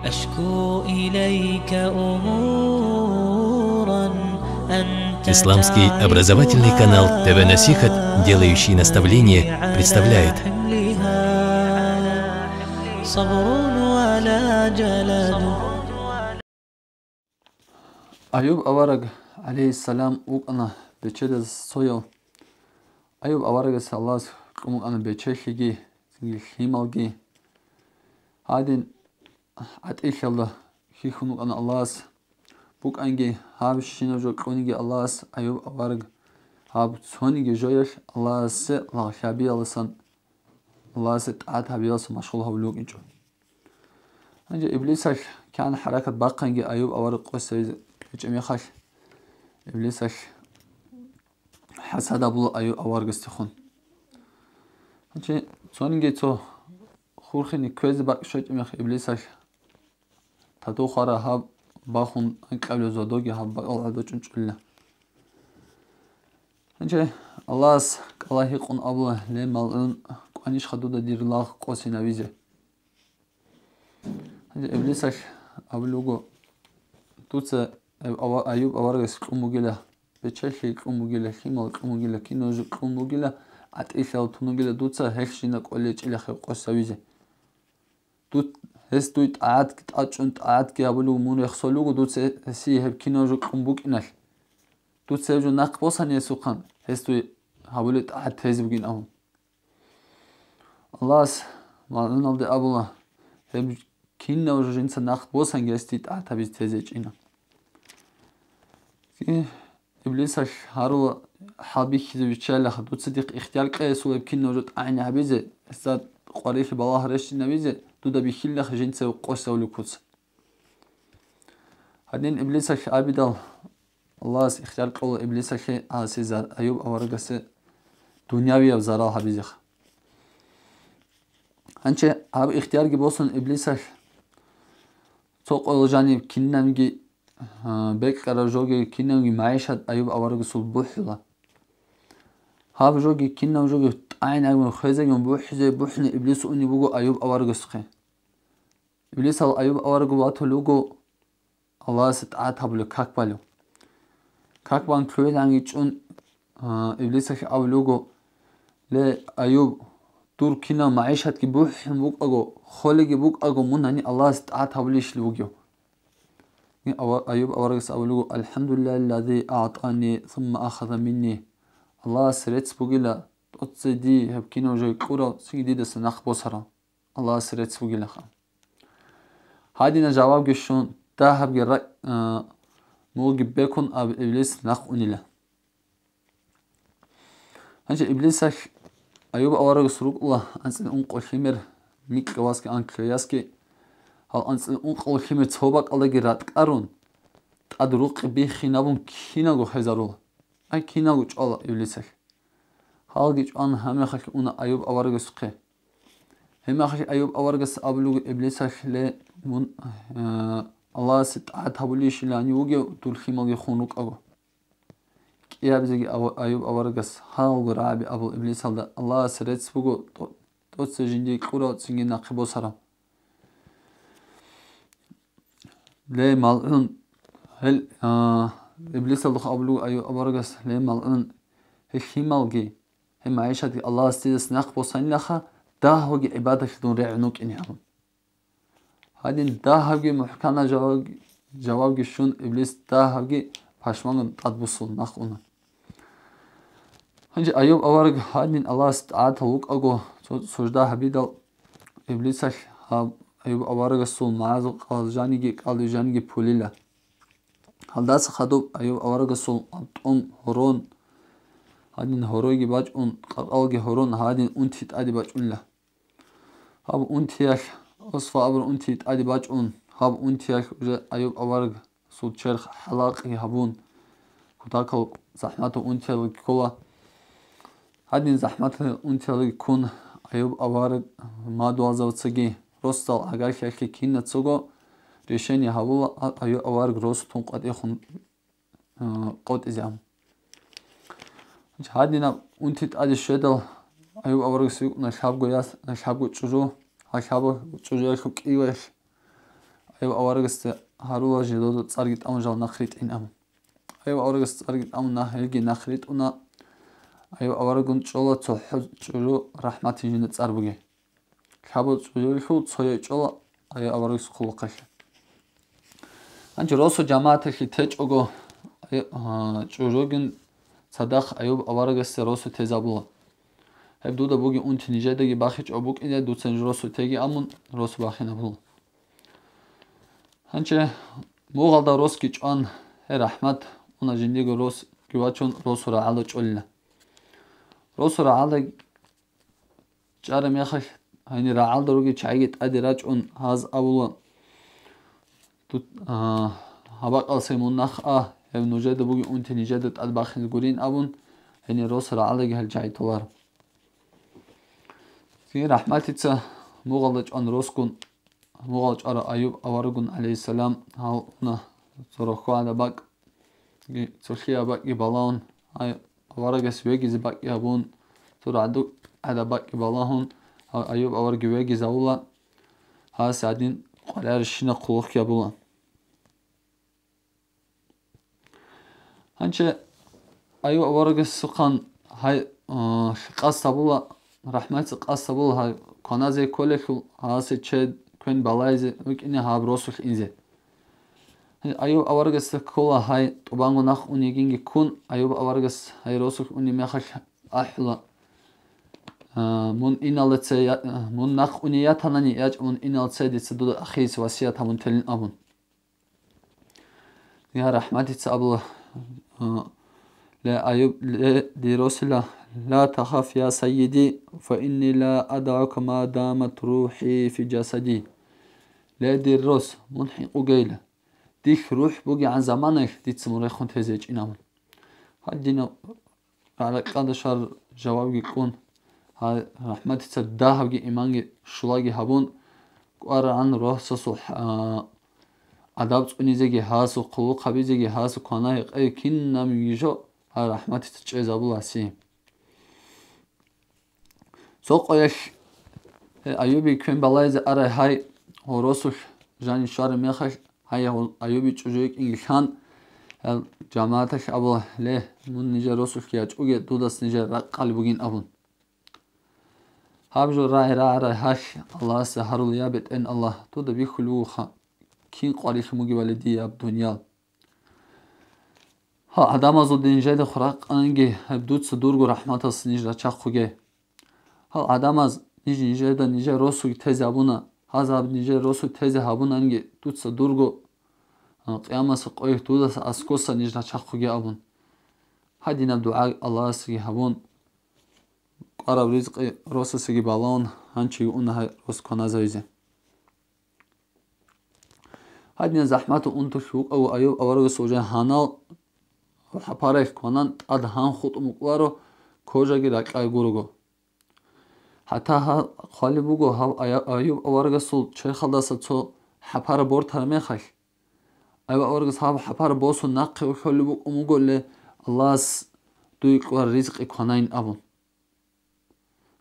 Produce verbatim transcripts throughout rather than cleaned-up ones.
أشكو إليك أمورا أنت Исламский образовательный канал ТВ Насихат, делающий наставление, представляет. صبر ولا جلد. Аюб авараг, гӀалейхиссалам, вукӀана бечедаз цояв. Аюб аварагас Аллагьас кьун вукӀана бечелъиги, цинги лъималги. Гьадин гӀатӀилъиялда хьихьун вукӀана Аллагьас. БукӀанги гьаб щинаб жо кьуниги Аллагьас, Аюб авараг гьаб цониги жоялъ Аллагьасе лагълъабиялдасан, Аллагьасе тӀагӀат гьабиялдасан машгъул гьавулев вукӀинчӀо. Гьанже Иблисалъ кигӀан хӀаракат бахъанги Аюб авараг къосизе кьечӀеб мехалъ, Иблисалъ хӀасад гьабула Аюб аварагасдехун. Гьанже цониги цо хурхине кквезе бакӀ щвечӀеб мех Иблисалъ тату хвара гьаб бахун анкьабилеб зодоги гьаб бакӀал гӀодов чӀунчӀулила. Гьанже Аллагьас кӀала гьикъун абула: «Ле, малгӀун, кӀванищха дуда дир лагъ къосинавизе?» Гьанже Иблисалъ абулеб буго: «Дуца Ав-, Ава-, Аюб аварагас кьун бугила, бечелъи кьун бугила, лъимал кьун бугила, кинаб жо кьун бугила, гӀатӀилъал тун бугила, дуца гьелъ жинда кӀолечӀила хев къосавизе. Ду-, гьес дуй тӀагӀат-, тӀачӀун тӀагӀатги гьабулев мун рехсолев вуго, дуца гьесие гьеб кинаб жо кьун букӀиналъ. Дуца гьеб жо нахъ босани гьесухъан, гьес дуй гьабулеб тӀагӀат тезе бугин», – абун. Аллагьас малгӀуналде абула: «Гьеб кинаб жо жинца нахъ босанги гьесде тӀагӀат гьабизе тезе гьечӀина». Ци-, Иблисалъ гьарула хӀал бихьизе виччайилаха: «Дуца дихъ ихтияр кьей гьесул гьеб кинаб жо тӀагӀине гьабизе, гьесда къварилъи балагь рещтӀинабизе, дуда бихьилилаха жинца къосавулеб куц». Гьадин Иблисалъ абидал, Аллагьас ихтияр кьола Иблисалъе гьасе зар-, Аюб аварагасе дунявияб зарал гьабизеха. Гьанчи гьаб ихтиярги босун Иблисалъ цо къоялъ жаниб кинабги, а, бекьараб жоги, кинабги магӀишат Аюб аварагасул бухӀула. Гьаб жоги, кинаб жоги тӀагӀинабун хвезегун бухӀизе бухӀни Иблис унеб буго Аюб аварагасухъе. Иблисал Аюб аварагу ватулев вуго Аллагьасе тӀагӀат гьабулев как балев. Как бан кквеланги чӀун, а, Иблисалъ абулев вуго: «Ле, Аюб, дур кинаб магӀишатги бухӀун букӀаго, холеги букӀаго, мун гьани Аллагьасе тӀагӀат гьабулищ вугев?» Ава-, Аюб аварагас абулев вуго: «АлхӀамдулиллагьи ллази аътӀани сумма ахаза минни». Аллагьасе рецц бугила, тӀоцей дие гьеб кинаб жо кьурав, цинги дидаса нахъ босарав. Аллагьасе рецц бугилаха. Гьадина жавабги щун, дагьабги ра-, а, мулги бекун аб Иблис нахъ унила. Гьанже Иблисалъ Аюб аварагас рукӀула анцӀила ункъо лъимер, микьа васги анкьа ясги, гьал анцӀила ункъо лъимер цо бакӀалдаги ратӀкӀарун, тӀад рукъи биххинабун киналго хвезарула. Ай, киналго чӀвала Иблисалъ. Гьалги чӀван гьамехалъ уна Аюб аварагасухъе. Гьемахъ Аюб аварагас абулев вуго Иблисалъе: «Мун, э, Аллагьасе тӀагӀат гьабулищилан вугев дур лъималги хун рукӀаго?» КӀиабизеги ав-, Аюб аварагас гьалго рагӀаби абул Иблисалда: «Аллагьасе рецц буго, тӀо-, тӀоцей жиндие кьурав, цинги нахъе босарав». Ле, малгӀун, гьел, а, Иблисалдухъ абулев Аюб аварагас: «Ле, малгӀун, гьел лъималги, гьеб магӀишатги Аллагьас дидаса нахъ босанилаха, дагьабги гӀибадалъе дун регӀун вукӀине», – абун. Гьадин дагьабги мухӀкана жаваб-, жавабги щун, Иблис дагьабги пашмангун тӀадбусун нахъ уна. Гьанже Аюб авараг гьадин Аллагьас тӀагӀатал вукӀаго цо-, сужда гьабидал, Иблисалъ гьаб Аюб аварагасул магӀазул кӀалдижаниги, кӀалдижаниги пулила. Гьалдаса хадуб Аюб аварагасул абтӀун гьорон, гьадин гьоройги бачӀун, къакъалги гьорон, гьадин унти тӀаде бачӀунила. Гьаб унтиялъ, Усфа абураб унти тӀаде бачӀун, гьаб унтиялъ уже Аюб аварагасул черх хӀалакъги гьабун, кутакал захӀматаб унтиялги ккола. Гьадин захӀматаб унтиялги ккун, Аюб авараг мадугьалзавцаги росдал гӀагарлъиялъе кинацаго решение гьабула, а-, Аюб авараг росу тун къватӀехун, а, къотӀизе абун. Гьадинаб унти тӀаде щведал, Аюб аварагас вукӀуна лъабго яс-, лъабго чӀужу, гьал лъабго чӀужуялъул кӀиялъ Аюб аварагасда гьарула жидеда цӀарги тӀамун жал нахъ ритӀин абун. Аюб аварагасда цӀарги тӀамун нахъ, гьелги нахъ ритӀуна. Аюб аварагун чӀола цохӀо чӀужу РахӀматин жинда цӀар бугей. Лъабго чӀужуялъул цояй чӀола Аюб аварагасул хъулухъалъе. Гьанже росу жамагӀаталъе течӀого, а, чӀужугин цадахъ Аюб аварагасда росу тезабула. Гьеб дуда бугеб унти нижедаги бахичӀого букӀине, дуца ниж росу теги абун, росу бахинабула. Гьанже мугъалда росги чӀван, гьей РахӀмат уна жиндиего росги вачун, росу рагӀалда чӀолила. Росу рагӀалда чӀараб мехалъ, гьанир рагӀалда ругел чагӀиги тӀаде рачӀун гьаз абула: «Дут-, а, гьаб бакӀалдаса мун нахъа, гьеб нужеда бугеб унти нижеда тӀад бахизе гурин», — абун, гьенир рос рагӀалдаги гьел чагӀи толаро. Цинги РахӀматица мугъалда чӀван росгун, мугъал чӀварав Аюб аварагун, гӀалайгьиссалам, гьал уна цо рохьо гӀадаб бакӀ, цо лъияб бакӀги балагьун, гьай аварагас вегизе бакӀги гьабун, цо рагӀду гӀадаб бакӀги балагьун, гьав Аюб аварагги вегизавула, гьас гьадин къваригӀарабщинаб хъулухъги гьабула. Гьанже Аюб аварагасухъан гьай, а, къасд гьабула, РахӀматица къасд гьабула гьай кваназе кколелъул, гьасе чед квен балайзе вукӀине гьаб росулъ инзе. Аюб аварагасда ккола гьай тӀубанго нахъ ун йигинги ккун, Аюб аварагас гьай росулъ унеб мехалъ ахӀула: «А, мун иналде цей я-, мун нахъ уне ятанани, ячӀ мун иналде цей дица дуда ахирица васият гьабун телин», — абун. Я РахӀматица абула, а, ле Аюб, ле дир росила: «Ла тахаф, я сайиди, фа инни ла адагӀука ма дамат рухӀи фи жасади». Ле дир рос, мун хӀинкъугейила. Дилъ рухӀ бугегӀан заманаялъ дица мун рехун тезе гьечӀин абун. Гьадинаб ракьалда щвар жавабги кьун, гьай РахӀматица дагьабги иманги щулаги гьабун, кӀварагӀан росасул, а, адаб цӀунизеги, гьасул хъулухъ гьабизеги, гьасул квана-гьекъей кинабниги жо гьай РахӀматица чӀезабула гьасие. Цо къоялъ, э, Аюбие квен балайзе арай гьай, гьоросулъ жанив щвараб мехалъ, гьай, гьол Аюбие чӀужу йикӀинги лъан, гьел жамагӀаталъ абула: «Ле, мун нижер росулъги ячӀуге, дудаса нижер ракӀ къалеб бугин», — абун. Гьаб жо рагӀи рагӀарай гьалъ Аллагьасе гьарулеб: «Я БетӀергьан Аллагь, дуда бихьулеб бугоха, кин къварилъун бугебали дияб дуниял. Гьал гӀадамазул дин нижеда хуракъананги, гьеб дуца дурго рахӀматалъ ниж рачахъуге. Гьал гӀадамаз ниж нижеда нижер росуги тезе гьабуна, гьазаб нижер росу тезе гьабунанги, дуца дурго, а, къиямасеб къоялъ дудаса аскоса ниж рачахъуге», — абун. Гьадинаб дугӀа Аллагьасеги гьабун, кӀвараб ризкъи росасеги балагьун, гьанчи юуна гьай рос кваназавизе. Гьадинаб захӀматаб унтулъ вукӀав Аюб аварагас уже гьанал хӀапараялъ кванан тӀад гьан хутӀун букӀунаро, кожаги ракьаги гурого. ХӀатта гьа-, хъвалеб буго гьав Ая-, Аюб аварагасул черхалдаса цо хӀапара бортараб мехалъ. Аюб аварагас гьаб хӀапара босун нахъе вахъулеб букӀун буго, ле, Аллагьас дуе кьураб ризкъи кванайин абун.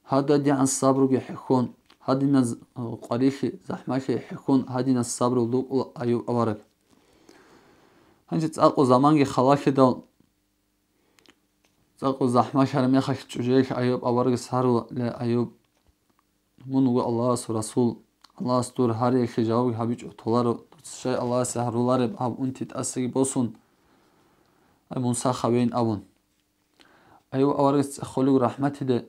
ГьададигӀан сабруги хӀехьон, гьадиназ, къварилъи, захӀмалъи хӀехьон, гьадиназ сабрулда вукӀула Аюб авараг. Гьанже цӀакъго заманги халалъидал, цӀакъго захӀмалъараб мехалъ чӀужуялъ Аюб аварагас гьарула: «Ле, Аюб, мун вуго Аллагьасул расул, Аллагьас дур гьариялъе жаваб гьабичӀого толаро, дуца щай Аллагьасе гьарулареб гьаб унти тӀасаги босун, ай, мун сахавейин», — абун. Аюб аварагас цӀехолев рахӀматиде,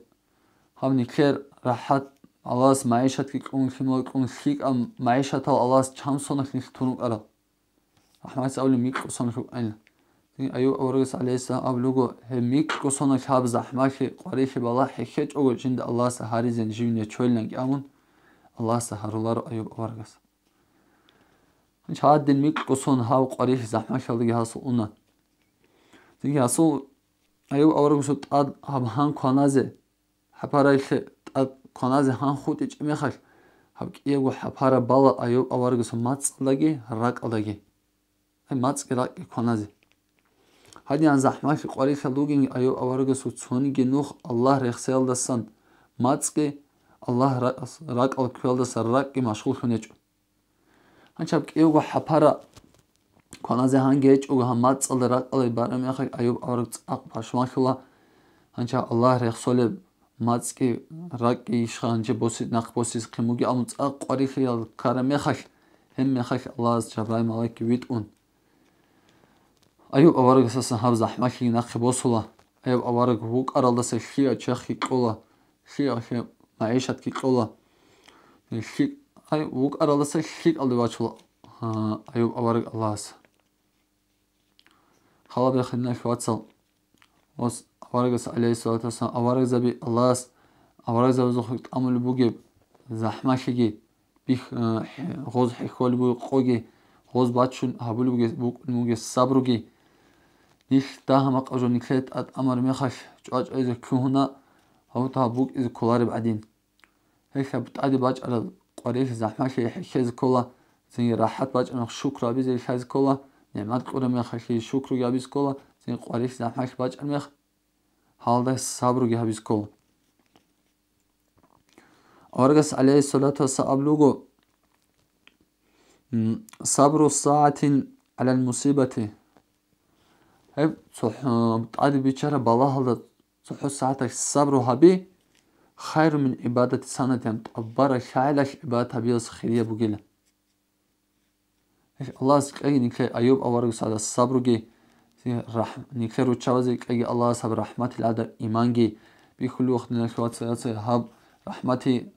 гьаб нилъер рахӀат Аллагьас магӀишатги кьун, лъимал кьун, лъикӀаб магӀишатал Аллагьас чан соналъ нилъ тун рукӀарал. РахӀматица абулеб микьго соналъ рукӀайилан. Цинги Аюб аварагас, гӀалайгьиссалам, абулеб буго: «Гьеб микьго соналъ гьаб захӀмалъи, къварилъи, балагь хӀехьечӀого жинда Аллагьасда гьаризе жив нечолиланги», — абун, Аллагьасда гьаруларо Аюб аварагас. Гьанже гьадин микьго сон гьав къварилъи захӀмалъиялдаги гьасул уна. Цинги гьасул Аюб аварагасул тӀад гьаб гьан кваназе, хӀапараялъе тӀад кваназе гьан хутӀичӀеб мехалъ, гьаб кӀиябго хӀапара бала Аюб аварагасул мацӀалдаги ракӀалдаги. Ай, мацӀги ракӀги кваназе. ГьадигӀан захӀмалъи къварилъалда вугин Аюб аварагасул цониги нух Аллагь рехсеялдасан мацӀги, Аллагь ра-, ракӀал кквеялдаса ракӀги машгъуллъун гьечӀо. Гьанчаб кӀиявго хӀапара кваназе гьанги гьечӀого, гьаб мацӀалда ракӀалде бараб мехалъ Аюб авараг цӀакъ пашманлъула. Гьанчаб Аллагь рехсолеб мацӀги ракӀги ишха гьанчи боси-, нахъ босизехъин бугеб абун цӀакъ къварилъи ккараб мехалъ, гьеб мехалъ Аллагьас Жабраил малаикги витӀун. Аюб аварагасдасан гьаб захӀмалъиги нахъе босула. Аюб авараг вукӀаралдаса лъикӀаб чехги кьола, лъикӀаб магӀишатги кьола. Лъи-, ай, вукӀаралдаса лъикӀалде бачула, а, Аюб авараг Аллагьас. Хал гьабе, хириял вацал. Ос аварагас, гӀалайгьиссалату вассалам, аварагзаби Аллагьас, аварагзабазухъе тӀамулеб бугеб захӀмалъиги, бих-, э, хӀе-, гъоз хӀехьолеб бугеб къоги, гъоз бачун гьабулеб бугес-, букӀунеб бугеб сабруги. Нилъ дагьа-макъаб жо нилъее тӀад-, тӀамараб мехалъ чӀвачӀайзе лъугьуна, гьаб-, гьаб букӀизе кколареб гӀадин. Гьелъ гьаб тӀаде бачӀараб къварилъи захӀмалъи хӀехьезе ккола, цинги рахӀат бачӀараб мех шукру гьабизе лъазе ккола, нигӀмат кьураб мехалъ шукруги гьабизе ккола, цинги къварилъи захӀмалъи бачӀараб мех гьалда сабруги гьабизе ккола. Аварагас, гӀалайгьиссалату вассалам, абулеб буго, м, «Сабру сагӀатин гӀалал мусибати». Гьеб цохӀо-, тӀаде биччараб балагьалда цохӀо сагӀаталъ сабру гьаби, «хайру мин гӀибадати санатин», тӀубараб лъагӀалалъ гӀибадат гьабиялдаса хирияб бугила. Гьелъ Аллагьас кьеги нилъее Аюб аварагасда сабруги, рахӀ-, нилъер руччабазе кьеги Аллагьас гьаб рахӀматил гӀадаб иманги, бихьулев вахъ диналъул вацал-яцал гьаб рахӀмати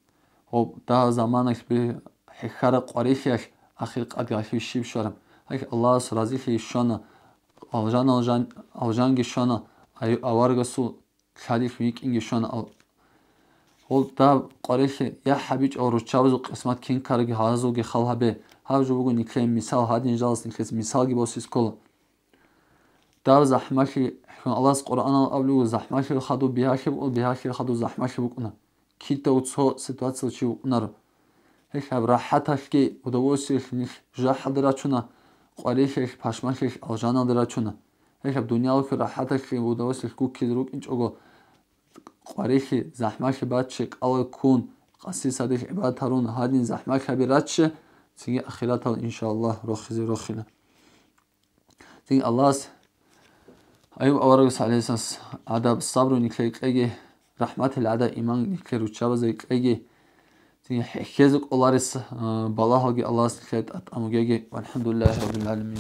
гьаб дагьаб заманалъ би-, хӀехьараб къварилъиялъ ахир къадгъалъи щиб щвараб. Гьелъ Аллагьас разилъи щвана, алжан-, алжан-, алжанги щвана, ай-, аварагасул лъадилъ викӀинги щвана ал-, гьел дагьаб къварилъи яхӀ гьабичӀого руччабазул къисмат кин ккараги гьазулги хал гьабе. Гьаб жо буго нилъее мисал, гьадин жалас нилъеца мисалги босизе ккола. Дагьаб захӀмалъи, Аллагьас Къуръаналъ абулеб буго, захӀмалъиялъул хадуб бигьалъи букӀуна, бигьалъиялъул хадуб захӀмалъи букӀуна. Кидаго цо ситуациялъ чи вукӀунаро. Гьелъ гьаб рахӀаталъги удовольствиялъ нилъ жужахӀалде рачуна, къварилъиялъ, пашманлъиялъ алжаналде рачуна. Гьелъ гьаб дуниялалъул рахӀаталъи удовольствиялъ гуккизе рукӀинчӀого, къварилъи, захӀмалъи баччи, кӀалал ккун, къаси садилъ гӀибадат гьарун, гьадин захӀмалъи гьаби раччи, цинги ахираталда, иншааллагь, рохизе рохила. Цинги Аллагьас Аюб аварагас гӀалайгьиссалам гӀадаб сабру нилъее кьеги, рахӀматил гӀадаб иман нилъер руччабазе кьеги, цинги хӀехьезе кӀоларес, а, балагьалги Аллагьас нилъее тӀад-, тӀамугеги. ВалхӀамдулиллагьи раббил гӀаламин.